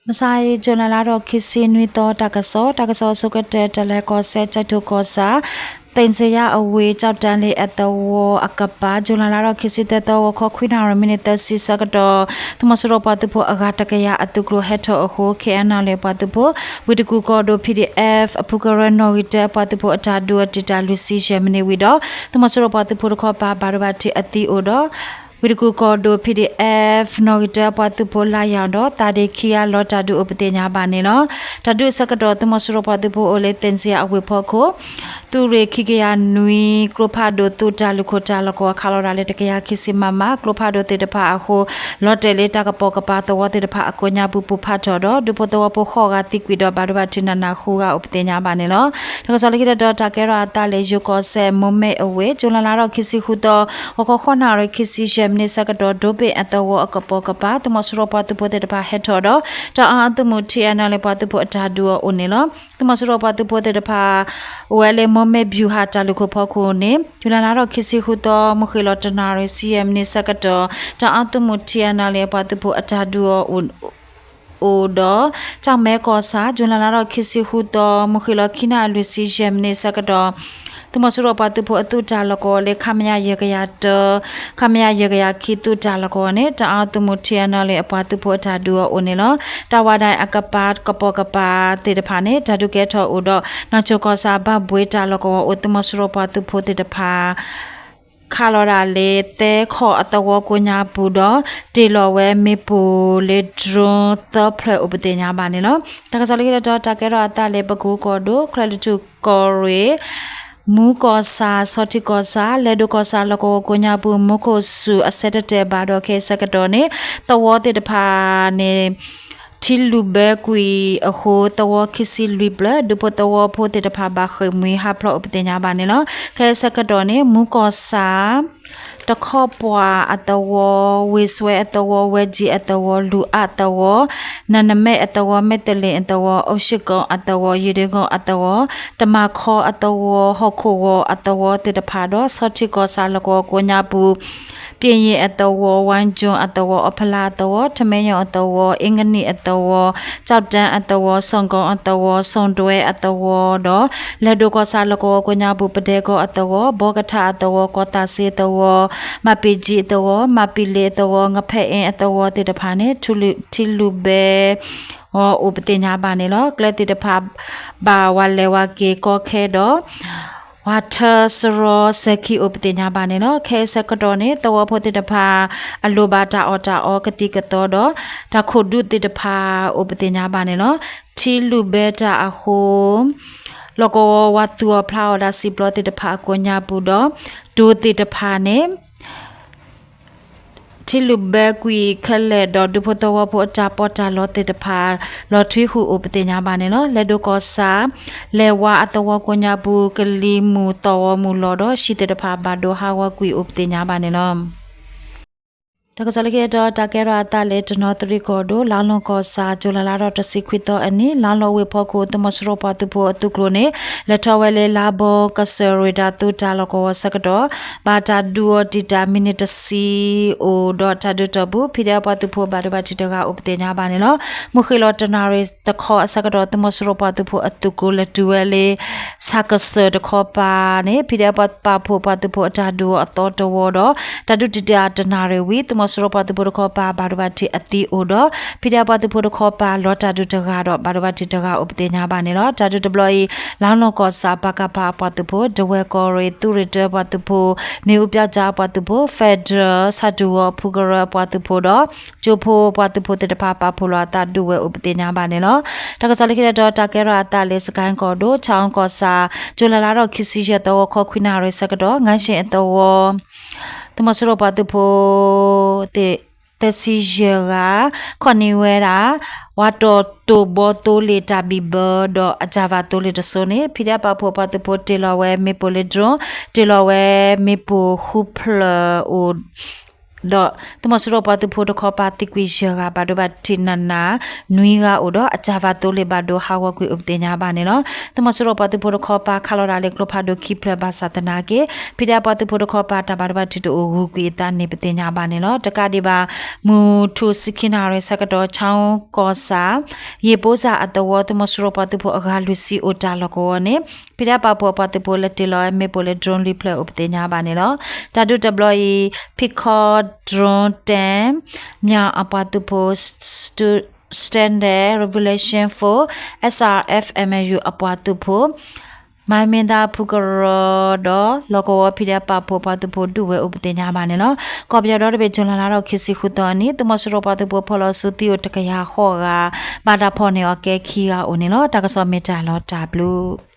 မုၢ်ဆါအံၤ ကၠူၤလဲလါထီၣ်ခံဆံနွံသီ တၢ်ကစီၣ်, တၢ်ကစီၣ်အဆိကတၢၢ် တလဲၤကီၢ်စဲၣ် ကၠဲးထိၣ်ကီၢ်ဆၣ် သ့ၣ်စ့ယါအဝ့ၢ် ကၠီၣ်တၢ်လ့ၣ်အသဝီအကပၤ ကၠူၤလဲလါထီၣ်ခံဆံသၢသီ ဂီၤခီခွံနၣ်ရံၣ် မံးနံးသၢဆံဆၢကတီၢ် သုးမီၤစိရိၤပှၤသုးဖိအဂၤတကယၤအသုးကျိၤဟဲထီၣ်အဃိ ခ့ၣ်အဲၣ်နၣ်လ့ၣ်ပှၤသုးဖိ ဝ့ၢ်တကူၣ်ကီၢ်ဒိၣ် ပီၣ်ဒီၣ်အဲၣ် အဖုကရၢနီၣ်ဂံၢ်တၢအပှၤသုးဖိအတၢ်ဒုးအီၤတံာ်တာ်လွံၢ်ဆံယဲၢ်မံးနံးဝံၤဒီး သုးမီၤစိရိၤပှၤသုးဖိတခီပၤ ဘၣ်ဒိဘၣ်ထံးအသံအိၣ်ဒီး ဝ့ၢ်တကူၣ်ကီၢ်ဒိၣ် ပီၣ်ဒီၣ်အဲၣ် နီၣ်ဂံၢ်တၢအပှၤသုးဖိလါယၤဒီး သးဒ့ခံဂၤလီၤတၢ်ဒုးအိၣ်ပသ့ၣ်ညါဘၣ်န့ၣ်လီၤ. တၢ်ဒုးအဆၢကတီၢ် သုးမီၤစိရိၤပှၤသုးဖိအိၣ်လၢသ့ၣ်စ့ယါအဝ့ၢ်ဖီခိၣ် သုးရ့ၣ်ခံကယၤနွံ ကျိဖးဒိၣ်သုးတၢ်လုၢ်ခိၣ်တၢ်လီၢ်ကဝီၤ ခးလီၤဒၣ်လၢတကယၤခံဆံ မမ ကျိဖးဒိၣ်သ့ၣ်တဖၣ်အဃိ လီၤတဲာ်လၢတၢ်ကပိာ်ကပၤသဝီသ့ၣ်တဖၣ်အကိးညါပူၤ ပူၤဖးထီၣ်ဒီး ဒူဖိသဝီဖိဃိးဂၤသံကွံာ်ဒီး ဘၣ်ဒိဘၣ်ထံးနးနးဃုဂၤအိၣ်ပသ့ၣ်ညါဘၣ်န့ၣ်လီၤ. တၢ်ကစီၣ်လၢခံတတီၤ တၢ်ကဲထီၣ်အသးလၢယိၤကီၢ်စဲၣ် မိၢ်မဲၣ်အဝ့ၢ် ကၠူၤလဲလါထီၣ်ခံဆံဃုသီ ဂီၤခီဃိးနၣ်ရံၣ်ခံဆံယဲၢ်မံးနံးဆၢကတီၢ် ဒိဘ့ၣ်အသဝီအကပိာ်ကပၤ သုးမီၤစိရိၤပှၤသုးဖိသ့ၣ်တဖၣ်ဟဲထီၣ်ဒီး တၢ်အါအသုးမုၢ် ထံၣ်အဲၣ်နၣ်လ့ၣ်ပှၤသုးဖိအတၢ်ဒုးအီၤအိၣ်န့ၣ်လီၤ. သုးမီၤစိရိၤပှၤသုးဖိသ့ၣ်တဖၣ် အိၣ်ဝဲလၢမိၢ်မဲၣ်ဘျူၤဟၣ်တၢ်လုၢ်ခိၣ်ဖီခိၣ်န့ၣ် ကၠူၤလဲလါထီၣ်ခံဆံဃုသီ မုၢ်ဃ့ၢ်လီၤတနၣ်ရံၣ်ဆံယဲၢ်မံးနံးဆၢကတီၢ် တၢ်အါသုးမုၢ် ထံၣ်အဲၣ်နၣ်လ့ၣ်အပှၤသုးဖိအတၢ်ဒုးအီၤအိၣ် အိၣ်ဒီး ကၠီၣ်မဲကီၢ်ဆၣ် ကၠူၤလဲလါထီၣ်ခံဆံဃုသီ မုၢ်ဃ့ၢ်လီၤခံနၣ်ရံၣ်လွံၢ်ဆံယဲၢ်မံးနံးဆၢကတီၢ် သုးမီၤစိရိၤပှၤသုးဖိအသုးတၢ်လီၢ်ကဝီၤလၢ ခမရ ယဲၢ်ကယၤတၢ ခမရ ယဲၢ်ကယၤခံသုးတၢ်လီၢ်ကဝီၤန့ၣ် တၢ်အါသုးမုၢ် ထံၣ်အဲၣ်နၣ်လ့ၣ်အပှၤသုးဖိအတၢ်ဒုးအီၤအိၣ်န့ၣ်လီၤ. တၢ်ဝးဒၣ်အကပၤ ကပိာ်ကပၤသ့ၣ်တဖၣ်န့ၣ် တၢ်ဒုးကဲထီၣ်အိၣ်ဒီး နီၢ်ဆိၣ်ကီၢ်ဆၣ် ဘၣ်ဘှ့းတၢ်လီၢ်ကဝီၤအိၣ် သုးမီၤစိရိၤပှၤသုးဖိသ့ၣ်တဖၣ် ခးလီၤဒၣ်လၢ သဲခီၣ်အသဝီကိးညါပူၤဒီး တ့ၢ်လီၤဝဲမ့ၣ်ပိၢ်လၢ drone သၢဖျၢၣ်အိၣ်ပသ့ၣ်ညါဘၣ်န့ၣ်လီၤ. တၢ်ကစီၣ်လၢခံတတီၤ တၢ်ကဲထီၣ်အသးလၢပကူကီၢ်ဒိၣ် ချၢၣ်လွံၢ်ထူၣ်ကီၢ်ရ့ၣ် မူကီၢ်ဆၣ် ဆီထံးကီၢ်ဆၣ် လဲၤဒိၣ်ကီၢ်ဆၣ်လီၢ်ကဝီၤကိးညါပူၤ မူခိၣ်စူၣ်အဆၢတတဲာ်ဘၣ်ဒီး ခဲအံၤဆၢကတီၢ်န့ၣ် သဝီသ့ၣ်တဖၣ်န့ၣ် ထံလုာ်ဘၢကွံာ်အဃိ သဝီခံဆံလွံၢ်ဖျၢၣ် ဒူဖိသဝီဖိသ့ၣ်တဖၣ်ဘၣ်ဃ့ၢ်မှံဟးဖျိးအိၣ်ပသ့ၣ်ညါဘၣ်န့ၣ်လီၤ. ခဲအံၤဆၢကတီၢ်န့ၣ် မူကီၢ်ဆၣ် တခီပှၢ်အသဝီ ဝ့ၢ်စွဲအသဝီ ဝဲကၠံအသဝီ လူၤအးသဝီ နၢ်နမဲအသဝီ မဲၣ်တလ့ၣ်အသဝီ အိၣ်ၡံးကိၣ်အသဝီ ယံာ်ဒ့ကိၣ်အသဝီ တမၤခီအသဝီ ဟီၣ်ခိၣ်ဂီၤအသဝီသ့ၣ်တဖၣ်ဒီး ဆီထံးကီၢ်ဆၣ်လီၢ်ကဝီၤကိးညါပူၤ ပၠ့ၣ်ယ့ၣ်အသဝီ ဝါကၠိၣ်အသဝီ အီဖလါအသဝီ ထမဲညိၣ်အသဝီ အ့ကနံၣ်အသဝီ ကၠီၣ်တၢအသဝီ စီၣ်ကိၣ်အသဝီ စီၣ်ဒွဲအသဝီဒီး လဲၤဒိၣ်ကီၢ်ဆၣ်လီၢ်ကဝီၤကိးညါပူၤ ပဒဲကီၢ်အသဝီ ဘီကထၣ်အသဝီ ကီၢ်သးစ့အသဝီ မၤပ့ၤကၠံအသဝီ မၤပံၤလ့ၤအသဝီ ငဖဲအ့အသဝီသ့ၣ်တဖၣ်န့ၣ် ထံလုာ်ဘဲ အိၣ်ပသ့ၣ်ညါဘၣ်န့ၣ်လီၤ. ကျဲသ့ၣ်တဖၣ် ဘၣ်ဝးလဲၤဝးက့ၤကီခဲဒီး ဝးထၢစရီစဲၤခံအိၣ်ပသ့ၣ်ညါဘၣ်န့ၣ်လီၤ. ခဲအံၤဆၢကတီၢ်န့ၣ် သဝီဖိသ့ၣ်တဖၣ် အလိၣ်ဘၣ်တၢ်အီၣ်တၢ်အီကသံၣ်ကသီဒီး တၢ်ခိၣ်ဒုးသ့ၣ်တဖၣ်အိၣ်ပသ့ၣ်ညါဘၣ်န့ၣ်လီၤ. ထံလုာ်ဘဲတၢ်အဃိ လီၢ်ကဝီၤဝးသူၣ်အီၤဖျါအီၤဒၣ်စံာ်ပျီသ့ၣ်တဖၣ်အကိးညါပူၤဒီး တိၤသ့ၣ်တဖၣ်န့ၣ် ထံလုာ်ဘဲကွံာ်ခဲလၢာ်ဒီး ဒူဖိသဝီဖိအတၢ်ပီးတၢ်လီသ့ၣ်တဖၣ် လီၤထွံဃုာ်အိၣ်ပသ့ၣ်ညါဘၣ်န့ၣ်လီၤ. လဲၤဒိၣ်ကီၢ်ဆၣ် လဲၤဝါအသဝီကိးညါပူၤ ကလံၤမုၢ်သီၣ်ဂီၤမုၢ်လီၤဒီး ဟံၣ်သ့ၣ်တဖၣ်ဘၣ်ဒိဟးဂီၤကွံာ်အိၣ်ပသ့ၣ်ညါဘၣ်န့ၣ်လီၤ. တၢ်ကစီၣ်လၢခံတတီၤ တၢ်ကဲထီၣ်အသးလၢတနီသရံၣ်ကီၢ်ဒိၣ် လါလီၢ်ကီၢ်ဆၣ် ကၠူၤလဲလါထီၣ်တဆံခွံသီအနံၤ လါလီၢ်ဝ့ၢ်ဖီခိၣ် သုးမီၤစိရိၤပှၤသုးဖိအသုးကျိၤန့ၣ် လဲၤထီၣ်ဝဲလၢလါဘီကစၢၢ်ရ့ဒါသုးတၢ်လီၢ်ကဝီၤဆၢကတီၢ် ဘၣ်တၢ်ဒုးအီၤတံာ်တာ်မံးနံးတဆံအိၣ်ဒီး တၢ်ဒုးတီၢ်ပူၤ ဖံးဒဲးအပှၤသုးဖိဘၣ်ဒိဘၣ်ထံးတဂၤအိၣ်ပသ့ၣ်ညါဘၣ်န့ၣ်လီၤ. မုၢ်ဃ့ၢ်လီၤတနၣ်ရံၣ်တခီအဆၢကတီၢ် သုးမီၤစိရိၤပှၤသုးဖိအသုးကျိၤလဲၤတုၤဝဲလၢ ဆၣ်ကစၢၢ်တခီပၤန့ၣ် ဖံးဒဲးအပှၤပာ်ဖှိၣ်ပှၤသုးဖိအတၢ်ဒုးအီၤအသီတဝီဒီး တၢ်ဒုးတံာ်တာ်တနၣ်ရံၣ်ဝံၤ သုးမီၤစိရိၤပှၤသုးဖိတခီပၤဘၣ်ဒိဘၣ်ထံးအသံအိၣ်ဒီး ဖံးဒဲးအပှၤသုးဖိတခီပၤ လီၤတၢ်ဒုးတဂၤဒီး ဘၣ်ဒိဘၣ်ထံးတဂၤအိၣ်ပသ့ၣ်ညါဘၣ်န့ၣ်လီၤ. တၢ်ဒုးတဘျီအံၤ လါလီၢ်ကီၢ်ဆၣ် ပကဖ အပှၤသုးဖိ ဒဝဲၢ်ကီၢ်ရ့ၣ် သုးရ့ၣ်တၢအပှၤသုးဖိ မ့ၣ်အူပျီကၠါအပှၤသုးဖိ Federal ဆၣ်တူၢ်ဝီၤအဖုကရၢအပှၤသုးဖိဒီး ကၠိဖိပှၤသုးဖိသ့ၣ်တဖၣ်ပာ်ဖှိၣ်လီၤအသးဒုးဝဲအိၣ်ပသ့ၣ်ညါဘၣ်န့ၣ်လီၤ. တၢ်ကစီၣ်လၢခံတတီၤ တၢ်ကဲထီၣ်အသးလၢ စကဲၣ်ကီၢ်ဒိၣ် ဆၣ်အူကီၢ်ဆၣ် ကၠူၤလဲလါထီၣ်ခံဆံယဲၢ်သီ ဂီၤခီခွံနၣ်ရံၣ်ဆၢကတီၢ် ငါးဆံအသဝီ သုးမီၤစိရိၤပှၤသုးဖိ သ့ၣ် သၢဆံယဲၢ်ဂၤ ခီၣ်န့ၢ်ဝဲဒၣ် ဝးတီၢ်တိၢ်ဘီသိလ့ၣ်တၢ်ဘံၣ်ဘၢဒီး အကၣ်ဘၣ်သိလ့ၣ်တစိၤန့ၣ် ဖံးဒဲးပာ်ဖှိၣ်ပှၤသုးဖိတ့ၢ်လီၤဝဲမ့ၣ်ပိၢ်လၢ drone တ့ၢ်လီၤဝဲမ့ၣ်ပိၢ်ဃုဖျၢၣ်အိၣ် တ ဒီးသုးမီၤစိရိၤပှၤသုးဖိတခီပၤသံကွံာ်ယဲၢ်ဂၤ ဘၣ်ဒိဘၣ်ထံးနးနး နွံဂၤအိၣ်ဒီး အစၢ်ဖးသိလ့ၣ်ဘၣ်ဒိဟးဂီၤကွံာ်အိၣ်ပသ့ၣ်ညါဘၣ်န့ၣ်လီၤ. သုးမီၤစိရိၤပှၤသုးဖိတခီပၤ ခးလီၤဒၣ်လၢကျိဖးဒိၣ်ခံဖျၢၣ် ဘၣ်ဆၣ်သနာ်က့ ဖံးဒဲးပှၤသုးဖိတခီပၤ တၢ်ဘၣ်ဒိဘၣ်ထံးတအိၣ် ဂုၤကွံာ်အသးန့ၣ် ပသ့ၣ်ညါဘၣ်န့ၣ်လီၤ. တကးဒံးဘၣ် မုၢ်ထူၣ်ဆံခံနၣ်ရံၣ်ဆၢကတီၢ် ခၠီကီၢ်ဆၣ် ယ့ၣ်ပိစၢ်အသဝီ သုးမီၤစိရိၤပှၤသုးဖိအဂၤလွံၢ်ဆံအိၣ်တၢ်လီၢ်ကဝီၤန့ၣ် ဖံးဒဲးပာ်ဖှိၣ်အပှၤသုးဖိလဲၤတ့ၢ်လီၤဝဲမ့ၣ်ပိၢ်လၢ drone လွံၢ်ဖျၢၣ်အိၣ်ပသ့ၣ်ညါဘၣ်န့ၣ်လီၤ. တၢ်ဒုးတဘျီအံၤ ဖံးခီ drone တၢ မၠၣ်အပှၤသုးဖိ Standard Revolution Force SRF MNU အပှၤသုးဖိ မၤမ့ၢ်သါဖုကရၢဒီး လီၢ်ကဝီၤဖံးဒဲးပာ်ဖှိၣ်ပှၤသုးဖိဒုးဝဲအိၣ်ပသ့ၣ်ညါဘၣ်န့ၣ်လီၤ. ကီၢ်ပယီၤဒီတဘ့ၣ် ဇွန်လလါထီၣ်ခံဆံဃုသီအနံၤ သုးမီၤစိရိၤပှၤသုးဖိဖီၣ်လီၤစုသံအိၣ်တကယၤဃိးဂၤ ဘၣ်တၢ်ဖီၣ်န့ၢ်အီၤကဲခံဂၤအိၣ်န့ၣ်လီၤ. တၢ်ကစီၣ်မ့ၢ်တၢ်လီၤတၢ်ဘျုး